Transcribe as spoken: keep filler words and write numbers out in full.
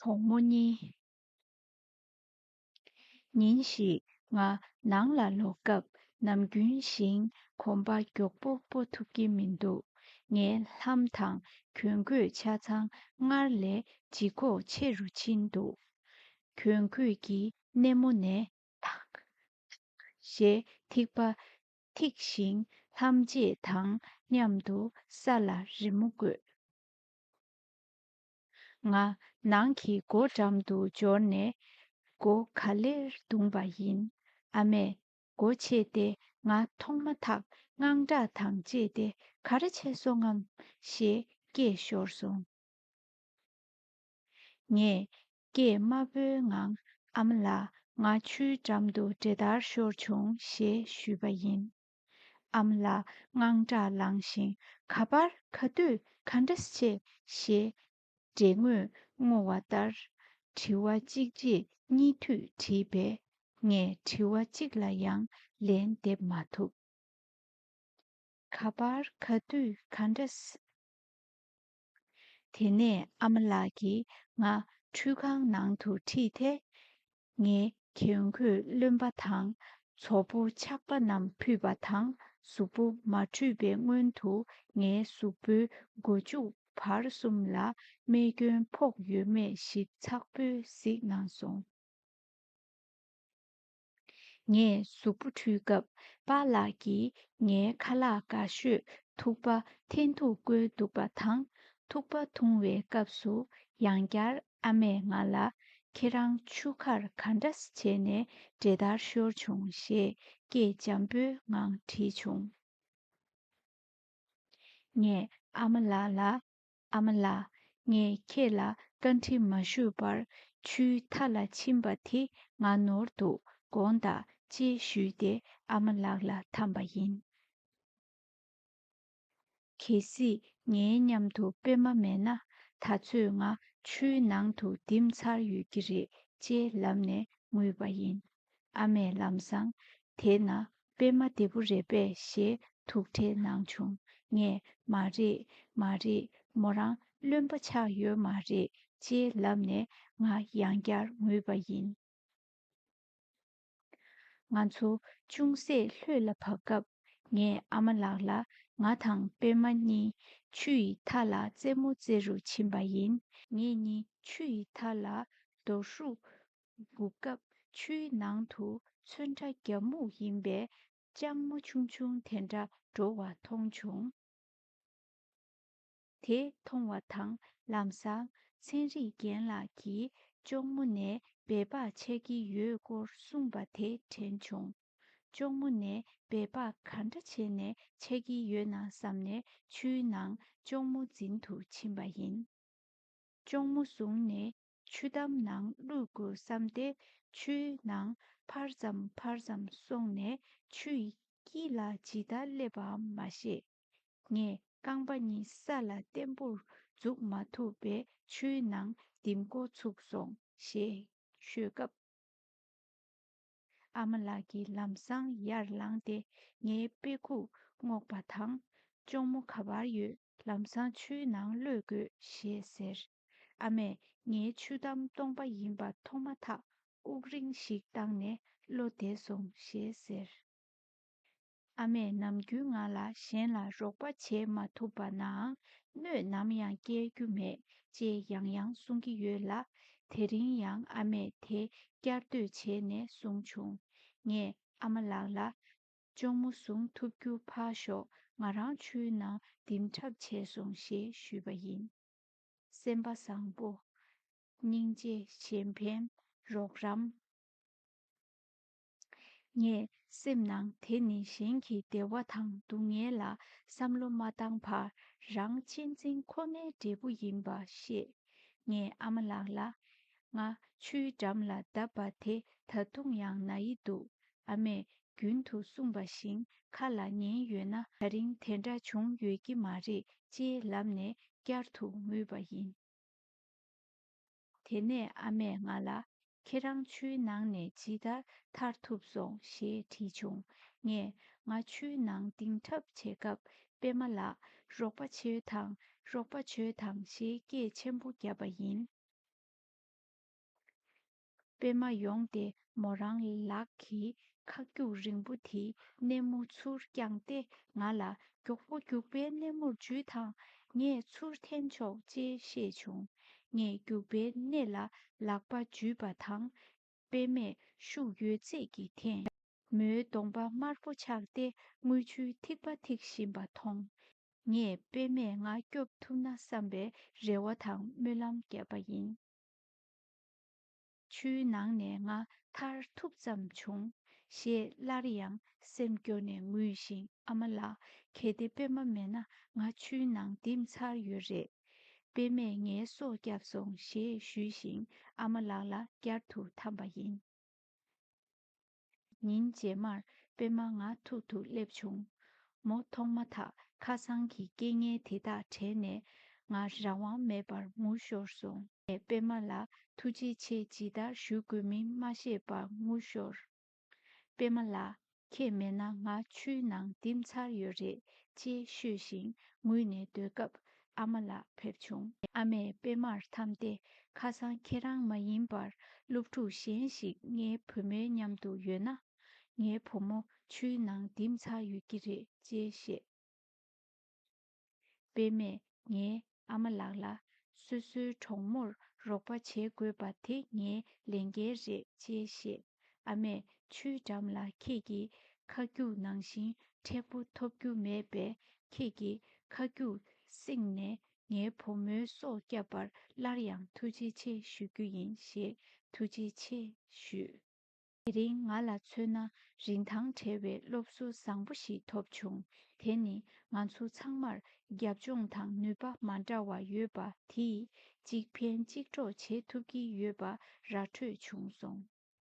གྲོགས་མོ་གཉིས། ཉིན་ཞིག་ང་ནང་ལ་ལོག་སྐབས་ནམ་རྒྱུན་བཞིན་གོམ་པ་མགྱོགས་པོ་སྤོ་ཐུབ་ཀྱི་མི་འདུག་ངའི་ལྷམ་དང་གྱོན་གོས་ཆ་ཚང་སྔར་ལས་ལྗིད་ཁོག་ཆེ་རུ་ཕྱིན་འདུག་གྱོན་གོས་ཀྱི་སྣེ་མོ་ནས་ཐག་ཞེས་ཐིགས་པ་ཐིགས་ཤིང་ལྷམ་རྗེས་དང་མཉམ་དུ་ས་ལ་རི་མོ་བཀོད། ང་ནང་གི་སྒོ་འགྲམ་དུ་འབྱོར་ནས་སྒོ་ག་ལེར་བརྡུངས་པ་ཡིན། ཨ་མས་སྒོ་ཕྱེས་ཏེ་ང་མཐོང་མ་ཐག་དངངས་སྐྲག་དང་བཅས་ཏེ། ག་རེ་བྱས་སོང་ངམ་ཞེས་སྐད་ཤོར་སོང་། ངས་སྐད་དམའ་བོའི་ངང་། ཨ་མ་ལགས། ང་ཆུའི་འགྲམ་དུ་འདྲེད་དར་ཤོར་བྱུང་ཞེས་ཞུས་པ་ཡིན། ཨ་མ་ལགས་དངངས་སྐྲག་ལངས་ཤིང་། ག་པར། ག་དུས། ག་འདྲ་བྱས། ཞེས་འདྲེ་ངོས་བསྔོ་བ་ལྟར་དྲི་བ་གཅིག་རྗེས་གཉིས་མཐུད་དྲིས་པས། ངས་དྲི་བ་གཅིག་ལ་ཡང་ལན་འདེབས་མ་ཐུབ། ག་པར། ག་དུས། ག་འདྲ། དེ་ནས་ཨ་མ་ལགས་ཀྱིས་ང་ཁྲུས་ཁང་ནང་དུ་ཁྲིད་དེ། ངའི་གྱོན་གོས་རློན་པ་དང་བཙོག་པོ་ཆག་པ་རྣམས་ཕུད་པ་དང་། གཟུགས་པོ་མ་འཁྲུད་པའི་སྔོན་དུ་ངའི་གཟུགས་པོའི་མགོ་མཇུག་བར་གསུམ་ལ་རྨས་སྐྱོན་ཕོག་ཡོད་མེད་ཞིབ་ཚགས་པོས་གཟིགས་གནང་སོང་། ངས་གཟུགས་པོ་འཁྲུད་སྐབས་པཱ་ལགས་ཀྱིས་ངའི་ཁ་ལག་དགའ་ཤོས་ཐུག་པ་འཐེན་ཐུག་བསྐོལ་འདུག་པ་དང་། ཐུག་པ་འཐུང་བའི་སྐབས་སུ་ཡང་བསྐྱར་ཨ་མས་ང་ལ། ཁྱེད་རང་ཆུ་ཁར་ག་འདྲ་བྱས་ནས་འདྲེད་དར་ཤོར་བྱུང་ཞེས་སྐད་འཇམ་པོའི་ངང་དྲིས་བྱུང་། ངས་ཨ་མ་ལགས་ལ། ཨ་མ་ལགས། ངས་ཁྱེད་ལ་བཀའ་འདྲི་མ་ཞུས་པར་ཆུའི་མཐའ་ལ་ཕྱིན་པ་དེ་ང་ནོར་འདུག་དགོངས་དག་ཅེས་ཞུས་ཏེ་ཨ་མ་ལགས་ལ་འཐམས་པ་ཡིན། གལ་སྲིད་ངའི་མཉམ་དུ་པད་མ་མེད་ན། ད་ཚོད་ང་ཆུའི་ནང་དུ་ལྡིང་ཚར་ཡོད་ཀྱི་རེད་ཅེས་ལབ་ནས་ངུས་པ་ཡིན། ཨ་མས་ལམ་སང་དེ་ན་པད་མ་བདེ་པོ་རེད་པས་ཞེས་ཐུགས་ཁྲལ་གནང་བྱུང་། ངས་མ་རེད། མ་རེད། མོ་རང་རློན་པ་ཆགས་ཡོད་མ་རེད་ཅེས་ལབ་ནས་ང་ཡང་བསྐྱར་ངུས་པ་ཡིན། ང་ཚོ་ཅུང་ཟད་ལྷོད་ལ་བབས་སྐབས། ངས་ཨ་མ་ལགས་ལ། ང་དང་པད་མ་གཉིས་ཆུ་ཡི་མཐའ་ལ་རྩེད་མོ་རྩེ་རུ་ཕྱིན་པ་ཡིན། ངེད་གཉིས་ཆུ་ཡི་མཐའ་ལ་རྡོ་ཧྲུག་འབུབ་སྐབས། ཆུའི་ནང་དུ་ཚོན་ཁྲ་རྒྱ་སྨུག་ཡིན་པའི་ལྕང་མ་ཆུང་ཆུང་དེ་འདྲ་འགྲོ་བ་མཐོང་བྱུང་། དེ་མཐོང་བ་དང་། ལམ་སང་ཚན་རིག་རྒན་ལགས་ཀྱིས་ལྕོང་མོ་ནས་སྦལ་པ་ཆགས་ཀྱི་ཡོད་སྐོར་གསུངས་པ་དེ་དྲན་བྱུང་། ལྕོང་མོ་ནས་སྦལ་པ་ག་འདྲ་བྱས་ནས་ཆགས་ཀྱི་ཡོད་ན་བསམ་ནས་ཆུའི་ནང་ལྕོང་མོ་འཛིན་དུ་ཕྱིན་པ་ཡིན། ལྕོང་མོ་བཟུང་ནས་ཆུ་འདམ་ནང་བླུག་དགོས་བསམ་སྟེ། ཆུའི་ནང་ཕར་ཙམ་ཕར་ཙམ་སོང་ནས་ཆུ་ཡི་དཀྱིལ་ལ་ཇི་ལྟར་སླེབས་པའམ་མ་ཤེས། ངས་རྐང་པ་གཉིས་ས་ལ་བརྟན་པོར་འཛུགས་མ་ཐུབ་པས་ཆུའི་ནང་ལྡིང་འགོ་ཚུགས་སོང་ཞེས་ཤོད་སྐབས། ཨ་མ་ལགས་ཀྱིས་ལམ་སང་ཡར་ལངས་ཏེ་ངའི་དཔེ་ཁུག་སྔོག་པ་དང་། ལྕོང་མོ་ག་པར་ཡོད། ལམ་སང་ཆུའི་ནང་གློད་དགོས་ཞེས་ཟེར། ཨ་མས་ངའི་ཆུ་འདམ་སྟོང་པ་ཡིན་པ་མཐོང་མ་ཐག་དབུགས་རིང་ཞིག་བཏང་ནས་བློ་བདེ་སོང་ཞེས་ཟེར། ཨ་མས་ནམ་རྒྱུན་ང་ལ་གཞན་ལ་རོགས་པ་བྱེད་མ་ཐུབ་པ་ནའང་གནོད་ནམ་ཡང་སྐྱེལ་རྒྱུ་མེད་ཅེས་ཡང་ཡང་གསུང་གི་ཡོད་ལ། དེ་རིང་ཡང་ཨ་མས་དེ་བསྐྱར་ཟློས་བྱས་ནས་གསུངས་བྱུང་། ངས་ཨ་མ་ལགས་ལ། ལྕོང་མོ་བཟུང་ཐུབ་རྒྱུ་ཕར་ཞོག་ང་རང་ཆུའི་ནང་ལྡིང་འཁྲབ་བྱས་སོང་ཞེས་ཞུས་པ་ཡིན། སེམས་པ་བཟང་པོ། སྙིང་རྗེ། གཞན་ཕན། རོགས་རམ། ངས་སེམས་ནང་དེ་ནི་གཞན་གྱི་བདེ་བ་དང་སྡུག་བསྔལ་ལ་བསམ་བློ་མ་བཏང་བར་རང་གཅེས་འཛིན་ཁོ་ནའི་འབྲས་བུ་ཡིན་པ་ཤེས། ངས་ཨ་མ་ལགས་ལ། ང་ཆུའི་འགྲམ་ལ་བརྡབས་པ་དེ་ད་དུང་ཡང་ན་ཡི་འདུག་ཨ་མས་རྒྱུན་དུ་གསུངས་པ་བཞིན་ཁ་ལ་ཉན་ཡོད་ན་ད་རིང་དེ་འདྲ་བྱུང་ཡོད་ཀྱི་མ་རེད་ཅེས་ལབ་ནས་བསྐྱར་དུ་ངུས་པ་ཡིན། དེ་ནས་ཨ་མས་ང་ལ། ཁྱེད་རང་ཆུའི་ནང་ནས་ཇི་ལྟར་ཐར་ཐུབ་སོང་ཞེས་དྲིས་བྱུང་། ངས་ང་ཆུའི་ནང་ལྡིང་འཁྲབ་བྱེད་སྐབས་པད་མ་ལགས་རོགས་པ་བྱོས་དང་རོགས་པ་བྱོས་དང་ཞེས་སྐད་ཆེན་པོ་བརྒྱབ་པ་ཡིན། པད་མ་ཡོང་སྟེ་མོ་རང་ལག་གི་ཁ་རྒྱུག་རིང་པོ་དེའི་སྣེ་མོ་ཚུར་བརྐྱངས་ཏེ་ང་ལ། མགྱོགས་པོ་རྒྱུག་པའི་སྣེ་མོར་འཇུས་དང་། ངས་ཚུར་འཐེན་ཆོག་ཅེས་བཤད་བྱུང་། ངས་རྒྱུག་པའི་སྣེ་ལ་ལག་པ་འཇུས་པ་དང་། པད་མས་ཤུགས་ཡོད་ཚད་ཀྱིས་འཐེན། མོའི་གདོང་པ་དམར་པོ་ཆགས་ཏེ་རྔུལ་ཆུའི་ཐིགས་པ་ཐིགས་བཞིན་པ་མཐོང་། ངས་པད་མས་ང་སྐྱོབ་ཐུབ་ན་བསམ་པའི་རེ་བ་དང་སྨོན་ལམ་བརྒྱབ་པ་ཡིན། ཆུའི་ནང་ནས་ང་ཐར་ཐུབ་ཙམ་བྱུང་། ཞེས་སླར་ཡང་སེམས་སྐྱོ་ནས་ངུས་ཤིང་། ཨ་མ་ལགས། གལ་ཏེ་པད་མ་མེད་ན་ང་ཆུའི་ནང་ལྡིང་ཚར་ཡོད་རེད། པད་མས་ངའི་སྲོག་བསྐྱབས་སོང་ཞེས་ཞུས་ཤིང་ཨ་མ་ལགས་ལ་བསྐྱར་དུ་འཐམས་པ་ཡིན། ཉིན་རྗེས་མར་པད་མ་ང་ཐུག་ཐུག་སླེབས་བྱུང་། མོ་མཐོང་མ་ཐག་ཁ་སང་གི་རྐྱེན་ངན་དེ་དག་དྲན་ནས་ང་རང་དབང་མེད་པར་ངུ་ཤོར་སོང་། ངས་པད་མ་ལ་ཐུགས་རྗེ་ཆེ་ཇི་ལྟར་ཞུ་དགོས་མིན་མ་ཤེས་པར་ངུ་ཤོར། པད་མ་ལགས། ཁྱེད་མེད་ན་ང་ཆུའི་ནང་ལྡིང་ཚར་ཡོད་རེད་ཅེས་ཤོད་བཞིན་ངུས་ནས་སྡོད་སྐབས་ཨ་མ་ལགས་ཕེབས་བྱུང་། ཨ་མས་པད་མར་འཐམས་ཏེ། ཁ་སང་ཁྱེད་རང་མ་ཡིན་པར་སློབ་ཕྲུག་གཞན་ཞིག་ངའི་བུ་མོའི་མཉམ་དུ་ཡོད་ན། ངའི་བུ་མོ་ཆུའི་ནང་ལྡིང་ཚར་ཡོད་ཀྱི་རེད་ཅེས་བཤད། པད་མས་ངའི་ཨ་མ་ལགས་ལ། སོ་སོའི་གྲོགས་མོར་རོགས་པ་བྱེད་དགོས་པ་དེ་ངའི་ལས་འགན་རེད་ཅེས་བཤད། ཨ་མས་ཆུའི་འགྲམ་ལ་ཁྱེད་ཀྱི་ཁ་རྒྱུག་ནང་བཞིན་མཁྲེགས་པོ་ཐོབ་རྒྱུ་མེད་པས། ཁྱེད་ཀྱི་ཁ་རྒྱུག་བསྲིངས་ནས་ངའི་བུ་མོའི་སྲོག་བསྐྱབས་པར་སླར་ཡང་ཐུགས་རྗེ་ཆེ་ཞུ་རྒྱུ་ཡིན་ཞེས་ཐུགས་རྗེ་ཆེ་ཞུས། དེ་རིང་ང་ལ་མཚོན་ན་རིན་ཐང་བྲལ་བའི་སློབ་གསོ་བཟང་པོ་ཞིག་ཐོབ་བྱུང་། དེ་ནི་ང་ཚོ་ཚང་མར་རྒྱབ་ལྗོངས་དང་ནུས་པ་མ་འདྲ་བ་ཡོད་པ་དེས་གཅིག་ཕན་གཅིག་གྲོགས་བྱེད་ཐུབ་ཀྱི་ཡོད་པ་ར་འཕྲོད་བྱུང་སོང་།